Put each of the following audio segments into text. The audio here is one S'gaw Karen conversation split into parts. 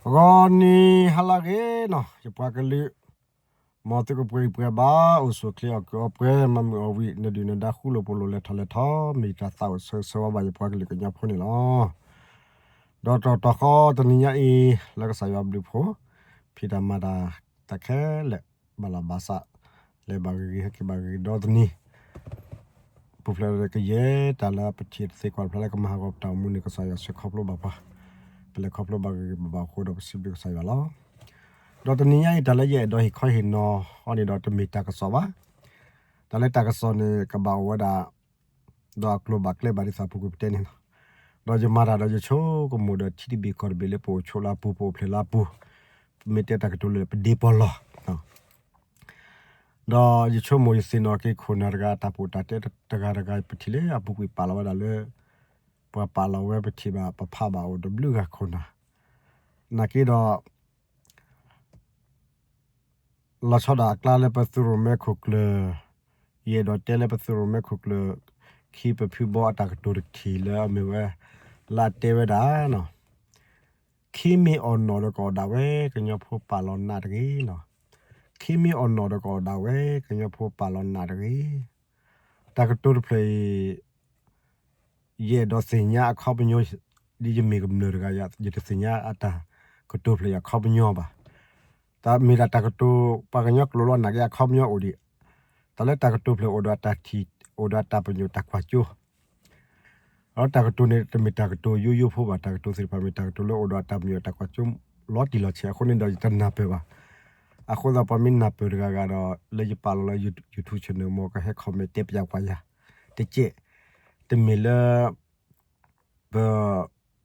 ဂီၤနံၤဟါလၢအဂ့ၤနီၤ ယပှၤကလုာ်, မ်သုကပှဲၤအံၤပှဲၤဘၣ် အိၣ်ဆူၣ်အိၣ်ချ့ အီၣ်ကုးအီပှဲၤ မၤမုာ်အီၣ်ဝံၣ် နဒုၣ်နဒါဃူလိာ်ဖိးလိာ် လဲၤထီၣ်လဲၤထီ မ့ၢ်တၢ်သးအိၣ်ဆၢဂ့ၤဆၢဝါဘၣ် ယပှၤကလုာ်ကညီဖိန့ၣ်လီၤ. ဒီးတကတီၢ်ဃီတနံၤညါအံၤ လၢကစၢ်ယွၤဘျုးဖှိၣ် ဖံးတၢ်မၤတၢ်တၢ်ခဲလၢာ် ဘၣ်လီၤဘၣ်စး လဲၤဘၣ်ဂ့ၤဂ့ၤ ဟဲက့ၤဘၣ်ဂ့ၤဂ့ၤ ဒီးတနံၤ ပူၤဖျဲးဒီးကယဲၢ်တၢ်လၢပထံၣ်တသ့ကွၢ်တဖျါလၢကမၤဟးဂီၤပတၢ်အိၣ်မူန့ၣ် ကစၢ်ယွၤဆှၢခီဖျိဘၣ်ပှၤ, ပလဲၤခီဖျိဘၣ်ဂ့ၤဂ့ၤဘၣ်ဘၣ်အဃိဒီး ပစံးဘျုးကစၢ်ယွၤလီၤ. ဒီးတနံၤညါအံၤ တၢ်လၢယအဲၣ်ဒိးဟ့ၣ်ခီဟ့ၣ်နီၤအီၤန့ၣ်ဒီး တမ့ၢ်တၢ်ကစီၣ်ဘၣ်. တၢ်လၢတၢ်ကစီၣ်န့ၣ် ကဘၣ်အိၣ်ဝဲဒၣ် ဒီးအကျိၤဘၣ်ကျဲဘၣ်ဒ်သိးအပူၤကွံာ်ပတဲန့ၣ်လီၤ. ဒီးယမၤတၢ်ဒီးယဆိကမိၣ်ဒီးထံတဘ့ၣ်ကီၢ်တဘ့ၣ်လၢပအိၣ်ဆိးလၢအပူၤ ပအိၣ်ဖျဲၣ်လၢအပူၤ, ပမ့ၢ်တဲတၢ်ကတိၤလၢပဒ့ပီၢ်လီၤ ဒီးယဆိကမိၣ်ယသ့ၣ်နီၣ်က့ၤခိၣ်နၢ်တဂၤ တၢ်ပီးတၢ်တဲတဂၤတဂၤ ပထံၣ်လၢအပူၤကွံာ်ပာ်လီၤဝဲဒၣ်လၢ ပှၤပာ်လီၤဝဲပထံၣ်ဘၣ် ပဖးဘၣ်အိၣ်ဒီးဘျုးဂၤခိၣ်နၢ်, နာ်က့ဒီး လီၤဆီဒၣ်အကျါလၢပသုးရိၣ်မဲခိၣ်ကျၢၢ်, ယအဲၣ်ဒိးတဲလၢပသုးရိၣ်မဲခိၣ်ကျၢၢ် ခံပဖုဘီအတၢ်ကတိၤတထံၣ်လၢအမ့ၢ်ဝဲ လၢအတဲဝဲဒၣ် ခံမ့ၢ်အီၣ်နီၣ်ဒီးကအီၣ်ဒၣ်ဝဲ ကညီဖိပာ်လီၤနးတဂ့ၤနီၤ, ခံမ့ၢ်အီၣ်နီၣ်ဒီးကအီၣ်ဒၣ်ဝဲ ကညီဖိပာ်လီၤနးတဂ့ၤ. တၢ်ကတိၤတဖျၢၣ်အံၤ ယအဲၣ်ဒိးသ့ၣ်ညါအခီပညီ ဒ်ယမ့ၢ်ကမျၢၢ်တဂၤ ယတသ့ၣ်ညါအတၢ်ကတိၤဖျၢၣ်အံၤအခီပညီဘၣ်. တၢ်မ့ၢ်ဒၣ်တၢ်ကတိၤ ပှၤကညီကျိာ်လီၤ နာ်က့အခီပညီအိၣ်ဒံး, တၢ်လၢတၢ်ကတိၤဖျၢၣ်အိၣ်ဒီးအတၢ်ထံၣ် အိၣ်ဒီးအတၢ်ပညိၣ်တၢ်ကွၢ်စိ ဒီးတၢ်ကတိၤန့ၣ် တမ့ၢ်တၢ်ကတိၤယိယိဖိဘၣ်, တၢ်ကတိၤသ့ၣ်တဖၣ်မ့ၢ်တၢ်ကတိၤလၢအိၣ်ဒီးအတၢ်ပညိၣ်တၢ်ကွၢ်စိ လီၤတံၢ်လီၤဆဲးအဃိန့ၣ်ဒီး ယတနၢ်ပၢၢ်ဘၣ်. အဃိသတးပှၤမ့ၢ်နၢ်ပၢၢ်တဂၤဂၤဒီး လၢယပာ်လီၤလၢ YouTube channel မ့ၢ်ကဟဲ comment တဲပၠးကွၢ်ယၤ တကဲး, တမ့ၢ်လၢ ပ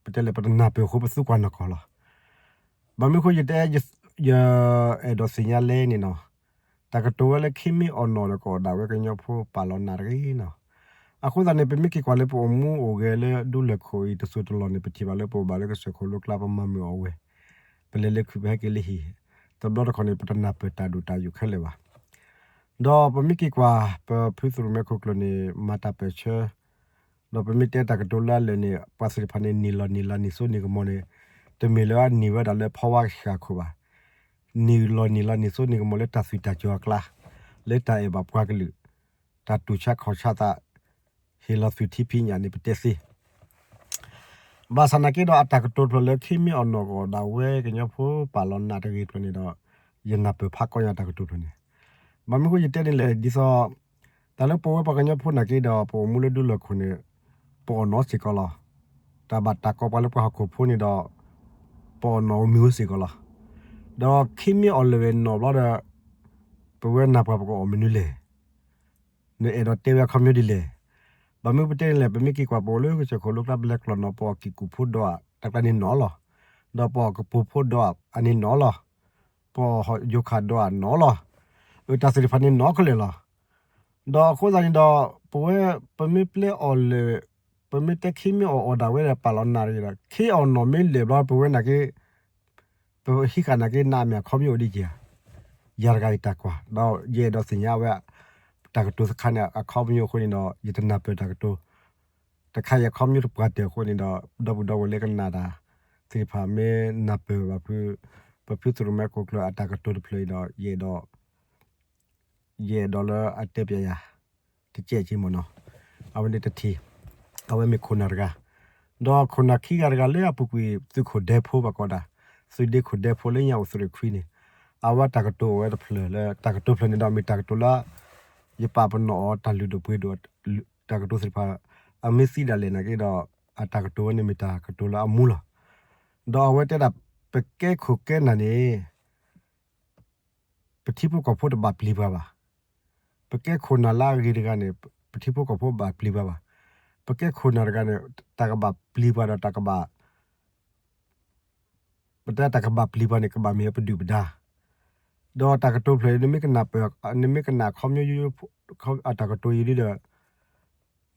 ပတဲလဲၣ် ပတနၢ်ပၢၢ်အဃိပသူကွၢ်နီၢ်ကီၢ်လီၤ. ဘၣ်မနုၤအဃိယတဲ ယအဲၣ်ဒိးသ့ၣ်ညါလဲၣ်န့ၣ်နီၤ, တၢ်ကတိၤဝဲလၢခံမ့ၢ်အီၣ်နီၣ်ဒီးကအီၣ်ဒၣ်ဝဲ ကညီဖိပာ်လီၤနးတဂ့ၤနီၤ. အဃိသတးန့ၣ် ပမ့ၢ်က့ၤကွၢ်လၢပအိၣ်မူအိၣ်ဂဲၤလၢဒူလၢၢ်ခိၣ်အံၤတစိၢ်တလီၢ်န့ၣ် ပထံၣ်ဘၣ်လၢပအိၣ်ဘၣ်လၢကစၢၢ်ခိၣ်လိကျါ ပမၤမုာ်အီၣ်ဝဲ, ပလဲၤလၢခုး ပဟဲက့ၤလၢဟံၣ်, တဘျီတခီၣ်န့ၣ် ပတနၢ်ပၢၢ်တၢ်ဒိၣ်တၢ်ယိာ်ခဲလၢာ်ဘၣ်. ဒီးပမ့ၢ်က့ၤကွၢ် ပဖုသုးရိၣ်မဲခိၣ်ကျၢၢ်န့ၣ် မၤတၢ်ပၢၢ်ဆၢ ဒီးပမ့ၢ်တဲတၢ်ကတိၤလၢအလၢာ်န့ၣ် ပှၤသ့ၣ်တဖၣ်န့ၣ် နံၣ်လီၤနံၣ်လါနံၣ်စိနံၣ်ကမီၤန့ၣ် တမ့ၢ်လၢအနံၣ်ဝဲဒၣ်လၢဖီဝါဃာ်ခိၣ်ဘၣ်. နံၣ်လီၤနံၣ်လါနံၣ်စိနံၣ်ကမီၤလၢတၢ်သွံၣ်တၢ်စီၤအကျါ, လၢတၢ်အဲၣ်ဘၣ်ပှၤကလုာ်, တၢ်တူၢ်ဆါခီၣ်ဆါသး, ဟ့ၣ်လီၤသွံၣ်ထံဖံးညၣ်န့ၣ် ပတဲသ့ ဘၣ်ဆၣ်နာ်က့ဒီး အတၢ်ကတိၤတဖျၢၣ်လၢခံမ့ၢ်အီၣ်နီၣ်ကအီၣ်ဒၣ်ဝဲ ကညီဖိပာ်လီၤနးတဂ့ၤတဖျၢၣ်န့ၣ်ဒီး ယနၢ်ပၢၢ်ဖးကီညါတၢ်ကတိၤတဖျၢၣ်န့ၣ်. ဘၣ်မနုၤအဃိယတဲန့ၣ်လဲၣ် ဒ်သိး တၢ်လၢပဝဲပှၤကညီဖိနာ်က့ဒီး ပအိၣ်မူလၢဒူလၢၢ်ခိၣ်န့ၣ် ပအီၣ်နီၣ်စ့ၢ်ကီးလီၤ. တၢ်ဘၣ်တၢ်ကိးပှၤလၢပှၤဟီၣ်ခိၣ်ဖိန့ၣ်ဒီး ပအီၣ်နီၣ်မ့ၢ်ဝဲစ့ၢ်ကီးလီၤ. ဒီးခံမ့ၢ်အီၣ်လၢာ်ဝဲနီၣ်ဘျီဒီး ပဝဲနၢ်ပှၤပကအီၣ်မနုၤလဲၣ် နအဲၣ်ဒိးတဲဝဲအခီပညီဒ်လဲၣ်. ဘၣ်မနုၤပတဲန့ၣ်လဲၣ် ပမ့ၢ်က့ၤကွၢ်ပအိၣ်လၢကစၢၢ်ခိၣ်လိကျါ ပလဲၤကျီၢ်နီၣ် ပအီၣ်ကံၢ်ကူၣ်ဖိဒီး တၢ်ကျါန့ၣ်နီၣ်လီၤ. ဒီးပအီၣ်ကပူၤဖိဒီးအန့ၣ်နီၣ်လီၤ. ပအီၣ်ယိၤခၣ်ဒီးအနီၣ်လီၤ. အတၢ်သ့ၣ်တဖၣ်န့ၣ်နီၣ်ခဲလၢာ်လီၤ. ဒီးအဃိသတးန့ၣ်ဒီး ပဝဲ ပမ့ၢ်ပျဲအီၣ်လၢာ် ပမ့ၢ်တဲခံမ့ၢ်အီၣ်အီၣ်ဒၣ်ဝဲဒီးပာ်လီၤနးတဂ့ၤဒီး ခံအီၣ်နီၣ်မ့ၢ်လၢာ်ဘျီ ပဝဲနာ်က့ ပဟံးဃာ်နာ်က့ နးမ့ၢ်အခီပညီအိၣ်ဒ်ယၤ, ယၤတဂၤယတၢ်ကွၢ် ဒီးယအဲၣ်ဒိးသ့ၣ်ညါဝဲ တၢ်ကတိၤတခါန့ၣ် အခီပညီအဃိန့ၣ်ဒီး ယတနၢ်ပၢၢ်တၢ်ကတိၤ တခါအံၤအခီပညီတပှၢ်တၢၢ်အဃိန့ၣ်ဒီး ဒီပုၢ်ဒီဝဲၢ်လၢကနၣ်တၢ်သ့ၣ်တဖၣ် မ့ၢ်နၢ်ပၢၢ်ဘၣ်ဖု ပဖုသုးရိၣ်မဲခိၣ်ကျၢၢ်အတၢ်ကတိၤတဖျၢၣ်အံၤဒီး ယအဲၣ်ဒိး ယအဲၣ်ဒိးလၢအတဲပျးယၤ တကဲးက့မ့ၢ်နီၤ, အဝဲန့ၣ်တထံၣ်, အဝဲမ့ၢ်ခိၣ်နၢ်တဂၤ, ဒီးခိၣ်နၢ်ခံဂၤတဂၤလၢအပူၤကွံာ် သုးခိၣ်ဒဲဖိဘၣ်ကီးဒၣ်, သုးဒ့ခိၣ်ဒဲဖိလၢညါအိၣ်သုးရ့ၣ်ခွံန့ၣ်, အဝဲတၢ်ကတိၤအိၣ်ဝဲတဖျၢၣ်လၢ တၢ်ကတိၤဖျၢၣ်န့ၣ်ဒီးမ့ၢ်တၢ်ကတိၤလၢ ယပာ်ပနီၣ်အီၤတၢ်လုၢ်ဒိၣ်ပှ့ၤဒိၣ် တၢ်ကတိၤသ့ၣ်တဖၣ်, အမ့ၢ်သံဒၣ်လဲာ်နာ်က့ဒီး အတၢ်ကတိၤဝဲန့ၣ်မ့ၢ်တၢ်ကတိၤလၢအမူလီၤ. ဒီးအဝဲတဲဒၣ် ပကဲခိၣ်ကဲနၢ်န့ၣ် ပထံဖိကီၢ်ဖိတဘၣ်ပျံၤပှၤဘၣ်. ပကဲခိၣ်နၢ်လၢအဂ့ၤတဂၤန့ၣ် ပထံဖိကီၢ်ဖိဘၣ်ပျံၤပှၤဘၣ်. ပကဲခိၣ်နၢ်တဂၤန့ၣ် တၢ်ကဘၣ်ပျံၤပှၤဒီးတၢ်ကဘၣ် ပတဲတၢ်ကဘၣ်ပျံၤပှၤန့ၣ် ကဘၣ်မ့ၢ်ပဒုၣ်ပဒါ, ဒီးတၢ်ကတိၤဖျၢၣ် နမ့ၢ်ကနၣ်ပၢၢ် နမ့ၢ်ကနၣ်ခီပညီ အတၢ်ကတိၤအံၤဒ်ဒီး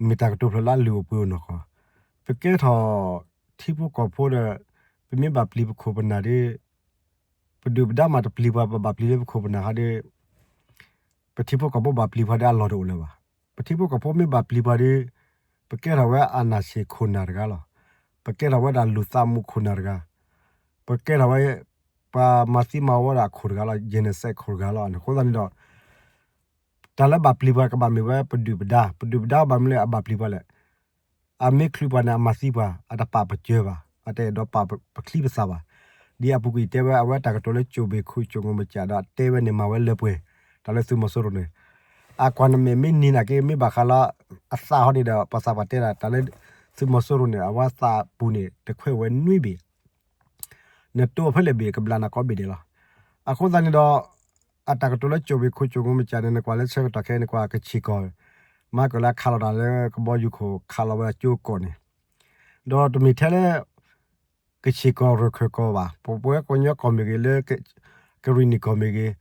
မ့ၢ်တၢ်ကတိၤဖျၢၣ်လၢအလုၢ်အိၣ်ပှ့ၤအိၣ်နီၢ်ကီၢ်, ပကဲထီၣ်ထံဖိကီၢ်ဖိဒီး ပမ့ၢ်ဘၣ်ပျံၤပခိၣ်ပနၢ်ဒီး ပဒုၣ်ပဒါမးတပျံၤပှၤ ပဘၣ်ပျံၤလၢပခိၣ်ပနၢ်ဟီဒီး ပထံဖိကီၢ်ဖိဘၣ်ပျံၤပှၤဒီးအလီၢ်တအိၣ်လၢၤဘၣ်. ပထံဖိကီၢ်ဖိမ့ၢ်ဘၣ်ပျံၤပှၤဒီး ပကဲထီၣ်ဝဲအနၢ်ဆံးခိၣ်နၢ်တဂၤလီၤ. ပကဲထီၣ်ဝဲဒၣ်လူၤသးမူခိၣ်နၢ်တဂၤ, ပ ပကဲထီၣ်ဝဲ ပှၤမၤသံမၤဝီဒၣ်အခိၣ်တဂၤလီၤ, genocide ခိၣ်တဂၤလီၤ. အဃိသတးန့ၣ်ဒီး တၢ်လၢဘၣ်ပျံၤပှၤကဘၣ်မ့ၢ်ဝဲပဒုၣ်ပဒါ, ပဒုၣ်ပဒါဘၣ်မနုၤလၢအဘၣ်ပျံၤပှၤလဲၣ်. အမ့ၢ်ချုးပှၤန့ၣ် အမၤသံပှၤ, အတပာ်ပစၢၤဘၣ်, အတအဲၣ်ဒိးပာ်ပချံပသၣ်ဘၣ်. ဒ်အပူၤကွံာ်တဲဝဲ အဝဲတၢ်ကတိၤလၢ ကၠိၣ်ဘ့ၣ်ခိၣ် ကၠိၣ်ငိၢ်မစၢ်ဒီး တဲဝဲန့ၣ်မၤဝဲလၢပှဲၤ, တၢ်လၢသုးမီၤစိရိၤန့ၣ် အကွၢ်နမဲာ်မ့ၢ်နံၤနာ်က့ မ့ၢ်ဘၣ်ဃးလၢအသးဟီန့ၣ်ဒီး ပှၤသးပှၢ်တဲဒၣ် တၢ်လၢသုးမီၤစိရိၤန့ၣ် အဝဲသးပူၤန့ၣ် တခွဲးဝဲနွံဘ့ၣ် နတိဖဲလဲၣ်ဘ့ၣ် ကဘျးနၤကိးဘ့ၣ်ဒဲးလီၤ. အဃိသတးန့ၣ်ဒီး အတၢ်ကတိၤလၢကၠိၣ်ဘ့ၣ်ခိၣ် ကၠိၣ်ငိၢ်မစၢ်န့ၣ် နကွၢ်လၢဆၢကတီၢ်ခဲအံၤ နကွၢ်ကဆ့ၣ်ကီၢ် မၤကလၢခးလီၤတၢ်လၢကဘီယူၤခိၣ် ခးလီၤဝဲဒၣ်ကၠိကီၢ်န့ၣ် ဒီးတမ့ၢ်ထဲလၢ ကဆ့ၣ်ကီၢ်ရၢၢ်ခၢၣ်ကီၢ်ဘၣ်, ပဝဲကညီကီၢ်မ့ၢ်ဂ့ၤ လၢကရံၣ်နံၣ်ကီၢ်မ့ၢ်ဂ့ၤ,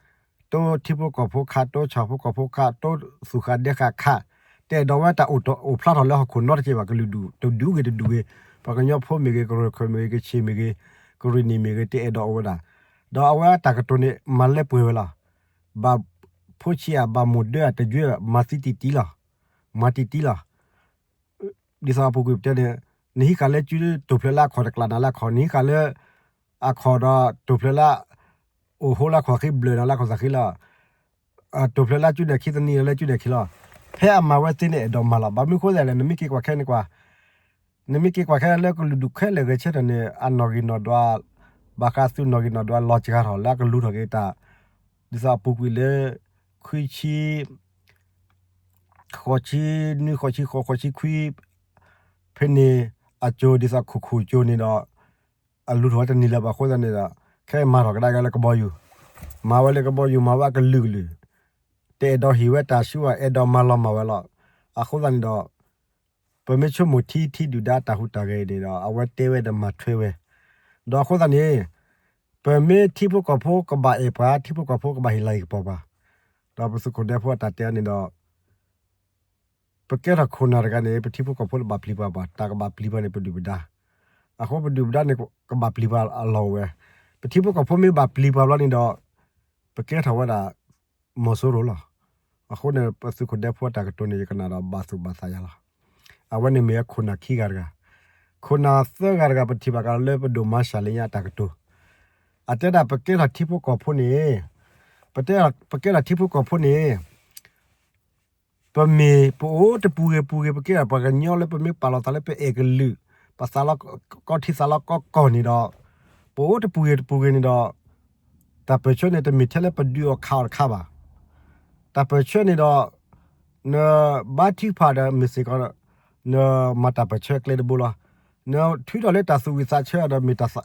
တိထံဖိကီၢ်ဖိခး, တိဆၣ်ဖိကီၢ်ဖိခး, တိသူၣ်ဃာ်ဒဲဃာ်ခး, တအဲၣ်ဒိးဝဲတၢ်အိၣ်ဖျါထီၣ်လၢဟီၣ်ခိၣ်နီတစဲးဘၣ်, ကလုာ်ဒူၣ်တဒူၣ်ဂ့ၤတဒူၣ်ဂ့ၤ, ပှၤကညီဖိမ့ၢ်ဂ့ၤ, ကရၢၢ်ခၢၣ်မ့ၢ်ဂ့ၤ, ကဆ့ၣ်မ့ၢ်ဂ့ၤ, ကရံၣ်နံၣ်မ့ၢ်ဂ့ၤ တအဲၣ်ဒိးအိၣ်ဝဲဒၣ်, ဒီးအဝဲတၢ်ကတိၤန့ၣ် မၤလၢပှဲၤဝဲလီၤ. ဘၣ်ဖိဆံးဧါ, ဘၣ်မိၢ်ဒၢဧါ, တယွဲၢ်, မၤသံတံၢ်တံၢ်လီၤ, မၤတံၢ်တံၢ်လီၤ. ဒ်သိးအပူၤကွံာ်ပတဲန့ၣ်, နဟံးဃာ်လၢစု တိာ်ဖျဲးလၢအခီၣ်တကျးနၤလၢအခီၣ်, နဟံးဃာ်လၢ အခီၣ်ဒီးတိာ်ဖျဲးလၢ အိၣ်ဟိလၢအခီၣ်ဃံဘျၢၣ်နၤလၢအခီၣ်သးဃံလီၤ. တိာ်ဖျဲးလၢစုန့ၣ်ခံသနံၤလၢစုန့ၣ်ခံလီၤ. ဖဲအမၤဝဲသ့န့ၣ်အဲၣ်ဒိးမၤလီၤ. ဘၣ်မနုၤဃိသတးလဲၣ်, နမ့ၢ်က့ၤကွၢ်ခဲန့ၣ်ကွၢ်, နမ့ၢ်က့ၤကွၢ်ခဲလၢကလုာ်ဒူၣ်ခဲလၢာ်ဂဲၤဆၢထၢၣ်န့ၣ် အနီၣ်ဂံၢ်နီၣ်ဒွး, ဘၣ်ဃးသုးနီၣ်ဂံၢ်နီၣ်ဒွးလီၤစှၤထီၣ်လၢအကလူၤထီၣ်က့ၤတၢ်, ဒ်သိးအပူၤကွံာ်လၢ ခွံဆံ ဃိးဆံနွံ ဃိးဆံဃိး ဃိးဆံခွံ ဖဲန့ၣ် အကၠိဒ်သိးခိၣ်ခိၣ်ကၠိန့ၣ်ဒီး အလူၤထီၣ်ဝဲတန့ၢ်လၢၤဘၣ်အဃိသတးန့ၣ်ဒီး ခဲအံၤမၤထီၣ်ကဒါက့ၤလၢကဘီယူၤ, မၤဝဲလၢကဘီယူၤ မၤဝဲအကလုာ်ကလုာ်, တအဲၣ်ဒိးဟ့ၣ်ဝဲတၢ်ဆူၣ်ဘၣ် အဲၣ်ဒိးမၤလီၤမၢ်ဝဲလီၤ. အဃိသတးန့ၣ်ဒီး ပမ့ၢ်ဆိကမိၣ်ထံထံဒုၣ်ဒါတၢ်ဟူးတၢ်ဂဲၤအံၤန့ၣ်ဒီး အဝဲတဲဝဲဒီးမၤထွဲဝဲ, ဒီးအဃိသတးန့ၣ် ပမ့ၢ်ထံဖိကီၢ်ဖိကဘၣ်အဲၣ်ပှၤ ထံဖိကီၢ်ဖိကဘၣ်ဟ့ၣ်လၤဟ့ၣ်ကပီၤပှၤ, ဒီးပသုးခိၣ်ဒဲဖိအတၢ်တဲန့ၣ်ဒီး ပကဲထီၣ်ခိၣ်နၢ်တဂၤန့ၣ် ပထံဖိကီၢ်ဖိတဘၣ်ပျံၤပှၤဘၣ်, တၢ်ကဘၣ်ပျံၤပှၤန့ၣ် ပဒုၣ်ပဒါ, အဃိပဒုၣ်ပဒါန့ၣ် ကဘၣ်ပျံၤပှၤအလီၢ်အိၣ်ဝဲ, ပထံဖိကီၢ်ဖိမ့ၢ်ဘၣ်ပျံၤပှၤဘျီန့ၣ်ဒီး ပကဲထီၣ်ဝဲဒၣ် မီၤစိရိၤလီၤ. အဃိန့ၣ် ပသုးခိၣ်ဒဲဖိအတၢ်ကတိၤန့ၣ် ယကနၣ်ဒီးဘၣ်သူၣ်ဘၣ်သးယၤလီၤ. အဝဲန့ၣ်မ့ၢ်ဝဲခိၣ်နၢ်ခံဂၤတဂၤ, ခိၣ်နၢ်သၢဂၤတဂၤ ပထံၣ်ဘၣ်ကဒီးလၢပဒိၣ်မၤစၢ်လၢညါအတၢ်ကတိၤ, အတဲဒၣ်ပကဲထီၣ်ထံဖိကီၢ်ဖိန့ၣ်, ပတဲ, ပကဲထီၣ်ထံဖိကီၢ်ဖိန့ၣ် ပမ့ၢ်ပအိၣ်တပူၤဂ့ၤပူၤဂ့ၤ ပကဲထီၣ်ပှၤကညီလၢပမ့ၢ်ပာ်လီၤသးလၢပအဲၣ်ကလုာ်, ပသးလီကီထံသးလီကီကီၢ်န့ၣ်ဒီး, ပအိၣ်တပူၤဂ့ၤတပူၤဂ့ၤန့ၣ်ဒီး, တၢ်ပၢၢ်ဆၢန့ၣ် တမ့ၢ်ထဲလၢပဒုးအီၣ်ခးအီၣ်တခါဘၣ်. တၢ်ပၢၢ်ဆၢန့ၣ်ဒီး နဘါထုကဖၣ်ဒီးမ့ၢ်စ့ၢ်ကီး နမၤတၢ်ပၢၢ်ဆၢကျဲတဘိလီၤ. နထုးထီၣ်လၢတၢ်သူၣ်ဝံၣ်သးဆၢဒီးမ့ၢ်တၢ်, တၢ်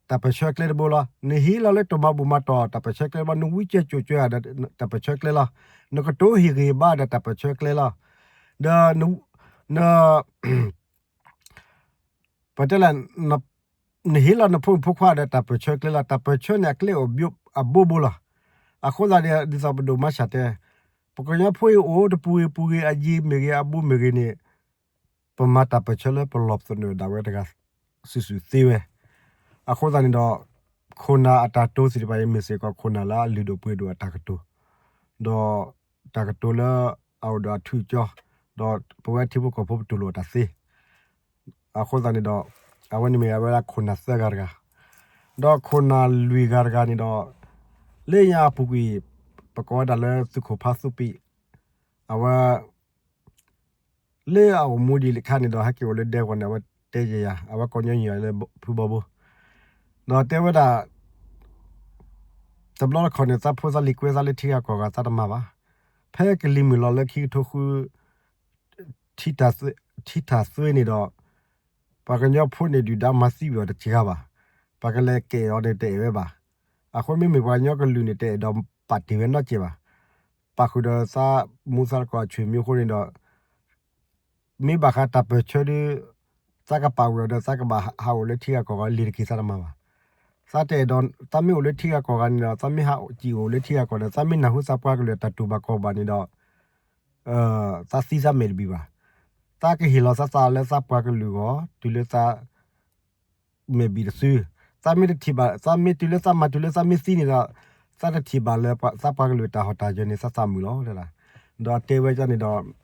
တၢ်ပၢၢ်ဆၢကျဲတဘိလီၤ. နဟ့ၣ်လီၤလၢတၢ်မၤဘူၣ်မၤတီၢ် တၢ်ပၢၢ်ဆၢကျဲတဘိ, နဝံကၢကၠိကၢဧါဒီး တၢ်ပၢၢ်ဆၢကျဲလီၤ. နကတိၤဟ့ၣ်ဂံၢ်ဘါဒီးတၢ်ပၢၢ်ဆၢကျဲလီၤ. ဒီး န ပတဲလၢ နဟ့ၣ်လီၤနဖိမုၣ်ဖိခွါဒီးတၢ်ပၢၢ်ဆၢကျဲလီၤ. တၢ်ပၢၢ်ဆၢန့ၣ်အကျဲအိၣ်အဘိဘိလီၤ. အဃိသတးန့ၣ် ဒ်သိးပဒိၣ်မၤစၢ်တဲ, ပကညီဖိအံၤအိၣ်တပူၤဂ့ၤပူၤဂ့ၤ အယံၤမ့ၢ်ဂ့ၤ အဘူးမ့ၢ်ဂ့ၤန့ၣ် ပမၤတၢ်ပၢၢ်ဆၢလၢပလီၢ်ပသနၢၣ်ဒၣ်ဝဲတဂၤ စုာ်စုာ်သ့ဝဲ. အဃိသတးန့ၣ်ဒီး ခိၣ်နၢ်အတၢ်ကတိၤသ့ၣ်တဖၣ်အံၤ မ့ၢ်စ့ၢ်ကီးခိၣ်နၢ်လၢအလုၢ်ဒိၣ်ပှ့ၤဒိၣ်အတၢ်ကတိၤ, ဒီးတၢ်ကတိၤလၢအအိၣ်ဒီးအထူးအကၠီ, ဒီးပဝဲထံဖိကီၢ်ဖိပတူၢ်လိာ်အတၢ်သ့. အဃိသတးန့ၣ်ဒီး အဝဲန့ၣ်မ့ၢ်ဝဲဒၣ်ခိၣ်နၢ်သၢဂၤတဂၤ, ဒီးခိၣ်နၢ်လွံၢ်ဂၤတဂၤန့ၣ်ဒီး လၢညါအပူၤကွံာ် ပကိးဝဲဒၣ်လၢသုးခိၣ်ဖါသူပံး, အဝဲ လၢအအိၣ်မူဒံးအခါန့ၣ်ဒီး ဟဲက့ၤအိၣ်လၢဒဲကဝီၤန့ၣ် အဝဲတဲယၤယၤ အဝဲကိးညီနုၢ်ယၤလၢဖုဘီဘိ, ဒီးတဲဝဲဒၣ် တဘျီတခီၣ်န့ၣ် သးဖိသးလံၤကွဲသးလၢထံဂၤကီၢ်ဂၤ သးတမၤဘၣ်. ဖဲကလံၤမုၢ်လီၤလၢခံကထိဃု ထံထၣ်သွ့န့ၣ်ဒီး ပှၤကညီဖိန့ၣ် ဒုၣ်ဒါမၤသံဝံၤအီၤတစှၤဘၣ်. ပှၤကလဲၤကဲအီၤန့ၣ်တအဲၣ်ဝဲဘၣ်. အဃိမ့မ့ၢ်ပှၤကညီကလုာ်န့ၣ် တအဲၣ်ဒိးပာ်တ့ၢ်ဝဲနီတစဲးဘၣ်. ပာ်ဃုာ်ဒီးသးမူသးသကိးအဆွေမျိုးအဃိန့ၣ်ဒီး မ့ၢ်ဘၣ်ဃးတၢ်ပၢၢ်ဆၢဒီး သးကပာ်ဝံၤအီၤဒီး သးကဘၣ်ဟးအိၣ်လၢထံဂၤကီၢ်ဂၤလံၤတက့ၢ် သးတမၤဘၣ်. သးတအဲၣ်ဒိး သးမ့ၢ်အိၣ်လၢထံဂၤကီၢ်ဂၤန့ၣ်ဒီး သးမ့ၢ်ဟးစံၣ်အိၣ်လၢထံဂၤကီၢ်ဒီး သးမ့ၢ်နၢ်ဟူသးပှၤကလုာ်အတၢ်တူၢ်ဘၣ်ခီၣ်ဘၣ်န့ၣ်ဒီး သးသံသးမဲာ်တဘံၣ်ဘၣ်. သးကဟ့ၣ်လီၤသးသးလၢသးပှၤကလုာ်အဂီၢ် တုၤလၢသး မဲာ်ဘံၣ်တစု, သးမ့ၢ်တထံၣ်ဘၣ် သးမ့ၢ်တုၤလၢသးမၤတုၤလၢသးမ့ၢ်သံန့ၣ်ဒီး သးတထံၣ်ဘၣ်လၢသးပှၤကလုာ်တၢ်ဟီၣ်တၢ်ယၢၤန့ၣ် သးသးမုာ်လီၤ. ဒီးတဲဝဲန့ၣ်ဒီး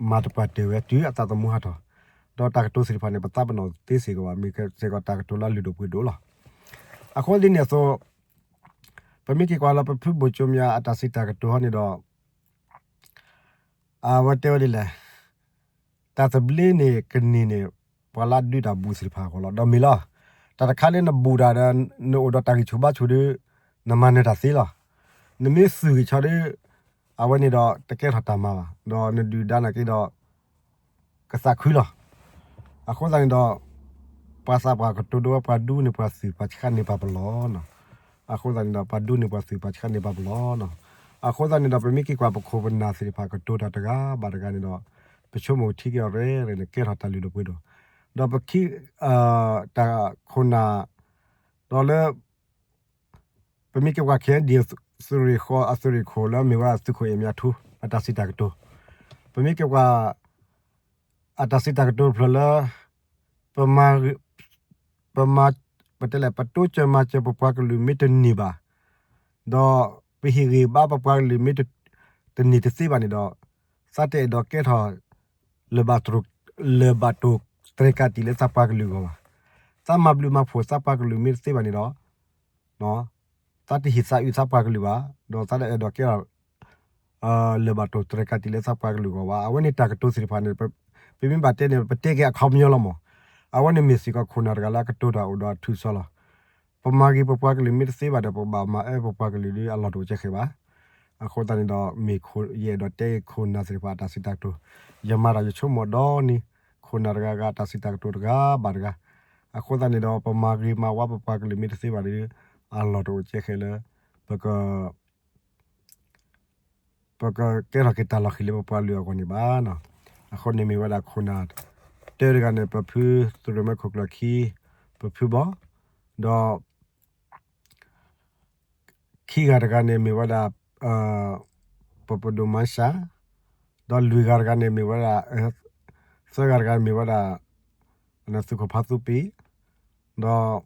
မၤတပှၢ်တၢၢ်ဝဲတုၤအသးသမူဟးထီၣ်, ဒီးတၢ်ကတိၤသ့ၣ်တဖၣ်န့ၣ် ပသးပ့ၤနီၣ်သ့စ့ၢ်ကီးဘၣ်, မ့ၢ်စ့ၢ်ကီးတၢ်ကတိၤလၢအလုၢ်ဒိၣ်ပှ့ၤဒိၣ်လီၤ. အဃိဒ်န့ၣ်အသိး ပမ့ၢ်က့ၤကွၢ်လၢပဖုဘိၣ်ကၠိမၠါအတၢ်စံးတၢ်ကတိၤဟီန့ၣ်ဒီး အဝဲတဲဝဲဒ်လဲၣ်, တၢ်သဘျ့န့ၣ်ကန့ၢ်န့ၣ် ပှၤလၢအဒုးတၢ်ဘူးသ့ၣ်တဖၣ်အဂီၢ်လီၤ. ဒီးမ့ၢ်လီၤ, တၢ်တခါလၢနဘူးတၢ်ဒီး နအိၣ်ဒီးတၢ်ဂံၢ်ဆူၣ်ဘါဆူၣ်ဒီး နမၤနၢၤတၢ်သ့လီၤ. နမ့ၢ်သူၣ်ဂ့ၤဆီဒီး အဝဲန့ၣ်ဒီးတကဲထီၣ်တၢ်မၤဘၣ်, ဒီးနဒုၣ်ဒါနာ်က့ဒီး ကသးခုလီၤ. အဃိသတးန့ၣ်ဒီး ပှၤသးပှၢ်ကတိၤဒိဝဲ ပှၤဒူန့ၢ်ပှၤသုး ပှၤဆှၣ်န့ၢ်ပှၤပလီၢ်နီၤ. အဃိသတးန့ၣ်ဒီး ပှၤဒူန့ၢ်ပှၤသုး ပှၤဆှၣ်န့ၢ်ပှၤပလီၢ်နီၤ. အဃိသတးန့ၣ်ဒီး ပမ့ၢ်က့ၤကွၢ်ပခိၣ်ပနၢ်သ့ၣ်တဖၣ်ကတိၤတၢ်တဂၤဘၣ်တဂၤန့ၣ်ဒီး ပဆိကမိၣ်ထံက့ၤအီၤရဲၣ်ရဲၣ်န့ၣ် ကဲထီၣ်တၢ်လုၢ်ဒိၣ်ပှ့ၤဒိၣ်, ဒီးပခံ တၢ်ခိၣ်နၢ် ဒီးလၢ ပမ့ၢ်က့ၤကွၢ် KNDO သုးရ့ၣ်ဃီအသုးရ့ၣ်ခိၣ်လၢအမ့ၢ်ဝဲဒၣ်သုးခိၣ်အ့ၣ်မၠးထူ အတၢ်စံးတၢ်ကတိၤ, ပမ့ၢ်က့ၤကွၢ် အတၢ်စံးတၢ်ကတိၤတဖျၢၣ်လၢ ပမၤ ပမၤ ပတဲလဲၣ် ပတိစၢၤမၤစၢၤပပှၤကလုာ်မ့ၢ်တန့ၢ်ဘၣ်, ဒီးပဟ့ၣ်ဂံၢ်ဘါပပှၤကလုာ်မ့ၢ်တန့ၢ်တသ့ဘၣ်န့ၣ်ဒီး သးတအဲၣ်ဒိးကဲထီၣ် လၢၢ်ဘၣ်တိၢ်တြဲၤကးတံာ်လၢသးပှၤကလုာ်အဂီၢ်ဘၣ်. သးမၤဘျုးမၤဖှိၣ်သးပှၤကလုာ်မ့ၢ်တသ့ဘၣ်န့ၣ်ဒီး သးတဟ့ၣ်သးအုးသးပှၤကလုာ်ဘၣ်, ဒီးသးတအဲၣ်ဒိးကဲထီၣ် လၢၢ်ဘၣ်တိၢ်တြဲၤကးတံာ်လၢသးပှၤကလုာ်အဂီၢ်ဘၣ်. အဝဲန့ၣ်တၢ်ကတိၤသ့ၣ်တဖၣ်န့ၣ် ပမ့ၢ်ဘၣ်တဲန့ၣ် ပတဲက့ၤအခီပညီလီၤမး. အဝဲန့ၣ်မ့ၢ်စ့ၢ်ကီးခိၣ်နၢ်တဂၤလၢအကတိၤတၢ်အိၣ်ဒီးအထူးအစီလီၤ. ပမၤဂ့ၤပပှၤကလုာ်မ့ၢ်တသ့ဘၣ်ဒီး ပကဘၣ်မၤအၢပပှၤကလုာ်ဒီးအလီၢ်တအိၣ်ကဲဃဲဘၣ်. အဃိသတးန့ၣ်ဒီး မ့ၢ်ယအဲၣ်ဒိးတဲဂ့ၤခိၣ်နၢ်သ့ၣ်တဖၣ်အတၢ်စံးတၢ်ကတိၤ, ယမၤတၢ်ယဆိကမိၣ်ဒီနံၤ ခိၣ်နၢ်တဂၤဂၤတၢ်စံးတၢ်ကတိၤတဂၤဘၣ်တဂၤ. အဃိသတးန့ၣ်ဒီး ပမၤဂ့ၤမၤဝါပပှၤကလုာ်မ့ၢ်တသ့ဘၣ်ဒီး အလီၢ်တအိၣ်ကဲဃဲလၢ ပက ပကကဲထီၣ်က့ၤတၢ်လီၤဃံၤလၢပပှၤကလုာ်အဂီၢ်န့ၣ်ဘၣ်နီၤ. အဃိန့ၣ်မ့ၢ်ဝဲဒၣ်ခိၣ်နၢ် တၢတဂၤန့ၣ် ပဖုသုးရိၣ်မဲခိၣ်ကျၢၢ်ခံ ပဖုဘီ, ဒီး ခံဂၤတဂၤန့ၣ်မ့ၢ်ဝဲဒၣ် ပပဒိၣ်မၤစၢ်, ဒီးလွံၢ်ဂၤတဂၤန့ၣ်မ့ၢ်ဝဲဒၣ် သၢဂၤတဂၤမ့ၢ်ဝဲဒၣ် သုးခိၣ်ဖးသူပံၤ, ဒီး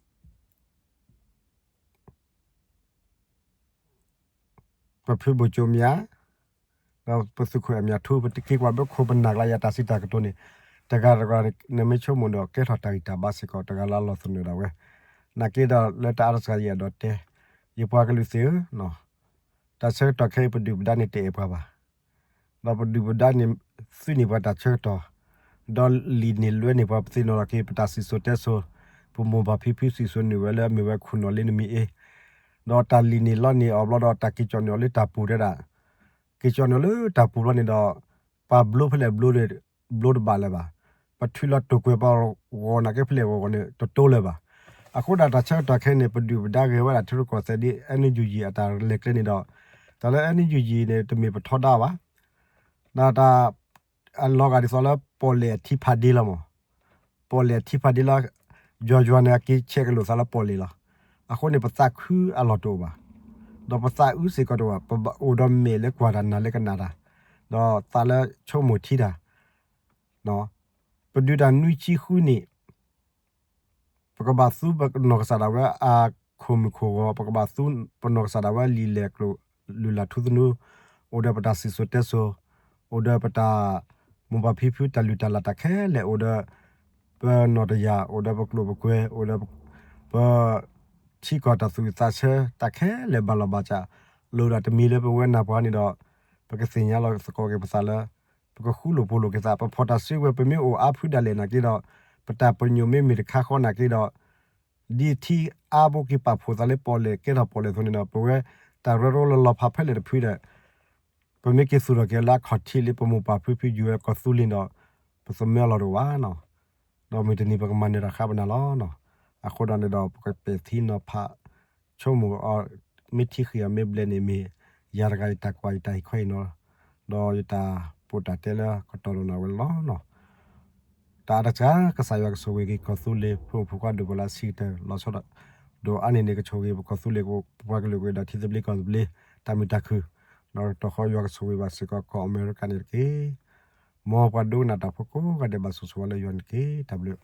ပဖုဘိၣ်ကၠိမၠါ, ဒီးပသုးခိၣ်အဲၣ်မၠးထူ ပက့ၤကွၢ်ဘၣ်ခိၣ်ပနၢ်ကျါ ယတၢ်စံးတၢ်ကတိၤန့ၣ် တဂၤတဂၤ နမ့ၢ်ဆိကမိၣ်ဒီး ကဲထီၣ်တၢ်ဂံၢ်တၢ်ဘါစ့ၢ်ကီး တဂၤလၢအလီၢ်သနၢၣ်ဒၣ်ဝဲ. နာ်က့ဒီးလၢတၢ်အါတစှၤယအဲၣ်ဒိးတဲ, ယပှၤကလုာ်သ့ၣ်ဧၢ, တၢ်ဆၢကတီၢ်ခဲအံၤ ပဒုၣ်ပဒါန့ၣ်တအဲၣ်ပှၤဘၣ် ဒီးပဒုၣ်ပဒါန့ၣ် သုးန့ၢ်ပှၤတၢ်ဆၢကတီၢ်, ဒီးလံာ်န့ၢ်လွဲန့ၢ်ပှၤ ပသ့ၣ်နီၣ်ထီၣ်က့ၤ ပတၢ်စံၣ်စိၤတဲစိၤ, ပမိၢ်ပၢ်ဖံဖုစံၣ်စိၤန့ၢ်ဝဲလၢအမ့ၢ်ဝဲခိၣ်နီၣ်လ့နမံၤအ့, ဒီးတၢ်လံၣ်န့ၢ်လီန့ၢ်အီၤဘျီဒီး တၢ်က့ၤကၠီၣ်န့ၢ်အီၤလၢတၢ်ပူၤတဲဒၣ်, က့ၤကၠီၣ်န့ၢ်အီၤလၢတၢ်ပူၤဘျီန့ၣ်ဒီး ပှၤဘျိဖဲလဲၣ်ဘျိဒီး ဘျိတဘၣ်လၢၤဘၣ်, ပထုးလီၤတိာ်ကွဲၤပှၤဂီၤနာ်က့ဖဲလဲၣ်ဂီၤဂီၤန့ၣ် တတိလၢၤဘၣ်. အဃိဒၣ်တၢ်ဆၢကတီၢ်ခဲအံၤန့ၣ် ပဒုၣ်ပဒါဂဲၤဝဲဒၣ်ထံရူၢ်ကီၢ်သဲးဒ် NUG အတၢ်လဲၤကျဲန့ၣ်ဒီး, တၢ်လၢ NUG န့ၣ် တမ့ၢ်ပထီဒါဘၣ်. ဒီးတၢ် အလီၤဂာ်ဒ်သိးလၢပီၣ်လဲၣ်အထံဖးဒ့လီၤမး, ပီၣ်လဲၣ်အထံဖးဒ့လီၤ, ယွၤယွၤန့ၣ် အက့ၤဆဲးကလိာ်သးလၢပီၣ်လဲၣ်လီၤ. အဃိန့ၣ် ပသးခုအလီၢ်တအိၣ်ဘၣ်, ဒီးပသးအုးစ့ၢ်ကီးတအိၣ်ဘၣ်, ပအိၣ်ဒီးမဲာ်လၢကွၢ်တၢ်နၢ်လၢကနၣ်တၢ်, ဒီးသးလၢဆိကမိၣ်ထံတၢ် ပဒုးတၢ်နွံဆံဃုနံၣ် ပကဘၣ်သူပနီၢ်ကစၢ်ဒၣ်ဝဲအခိၣ်မုၢ်ခိၣ်ဂီၤ, ပကဘၣ်သူပနီၢ်ကစၢ်ဒၣ်ဝဲလံာ်လဲၢ်ကျိၤလုၢ်လၢ်ထူသနူ, အိၣ်ဒီးပတၢ်စံၣ်စိၤတဲစိၤ, အိၣ်ဒီးပတၢ်မိၢ်ပၢ်ဖံဖုတၢ်လုၢ်တၢ်လၢ်တၢ်ခဲလၢာ်, အိၣ်ဒီးပနီၢ်တယၢ်, အိၣ်ဒီးပကျိာ်ပကွဲၤ, အိၣ်ဒီးပ ထံကီၢ်တၢ်သူၣ်ဝံၣ်သးဆၢတၢ်ခဲလၢာ်ဘၣ်လီၤဘၣ်စး, လိၣ်ဒၣ်တမံၤလၢပဝဲနၢ်ပှၤန့ၣ်ဒီး, ပကသ့ၣ်ညါလီၤသကိးက့ၤပသးလၢ ပကဃူလိာ်ဖိးလိာ်က့ၤသး, ပဖီၣ်တၢ်စုကဝဲၤ ပမ့ၢ်အိၣ်အါဖုဒၣ်လဲာ်နာ်က့ဒီး, ပတၢ်ပညိၣ်မ့မ့ၢ်တခါဃီနာ်က့ဒီး, ဒ်ထံအါဘိက့ၤပာ်ဖှိၣ်သးလၢပီၣ်လဲၣ်ကဲထီၣ်ပီၣ်လဲၣ်အသိးန့ၣ်ဒီး ပဝဲတၢ်ရၢရိလီၤလီၤဖးဖဲလဲၣ်တဖုဒီး ပမ့ၢ်က့ၤသူၣ်ထီၣ်က့ၤလၢအခီၣ်ထံးလၢပမိၢ်ပၢ်ဖံဖုယုၢ်ဝဲကီၢ်သူလ့ၤဒီး ပသမၢအလီၢ်တအိၣ်ဘၣ်နီၤ. ဒီးမုၢ်တနံၤပကမၤနၢၤတၢ်ဃါပနၢ်လီၤ. အဃိဒီးန့ၣ်ဒီး ပကပဲာ်ထံနီၤဖး ဆိကမိၣ်အီၤ မ့ၢ်ထံၣ်ဃံးအီၤမ့ၢ်ဘျဲးန့ၣ်မ့ၢ် ယၤတဂၤယတၢ်ကွၢ်ယတၢ်ဟ့ၣ်ခီအံၤနီၤ, ဒီးယတၢ်ပိာ်တၢ်တဲလၢကတီၢ်လိၤနၢ်ဝဲလီၤနီၤ. တၢ်အါတစှၤ ကစၢ်ယွၤကဆိၣ်ဂ့ၤက့ၤကီၢ်သူလ့ၤ ဖိမုၣ်ဖိခွါဒိၣ်ပှၤလၢအဆံးကတၢၢ်လီၤဆီဒၣ် ဒိၣ်အါန့ၢ်န့ၣ် ကဆိၣ်ဂ့ၤပကီၢ်သူလ့ၤ ပပှၤကလုာ်ကဒီးထံသဘျ့ကီၢ်သဘျ့ တၢ်မုာ်တၢ်ခုၣ်, ဒီးတဟီယွၤကဆိၣ်ဂ့ၤဘၣ်စ့ၢ်ကီးကီၢ်အမဲရကၤန့ၣ်တက့ၢ်. မ်ပှၤဒိကနၣ်တၢ်ဖိကိးဂၤဒဲးဘၣ်ဆိၣ်ဂ့ၤဝဲလၢယွၤန့ၣ်တက့ၢ်. တၢ်ဘျုး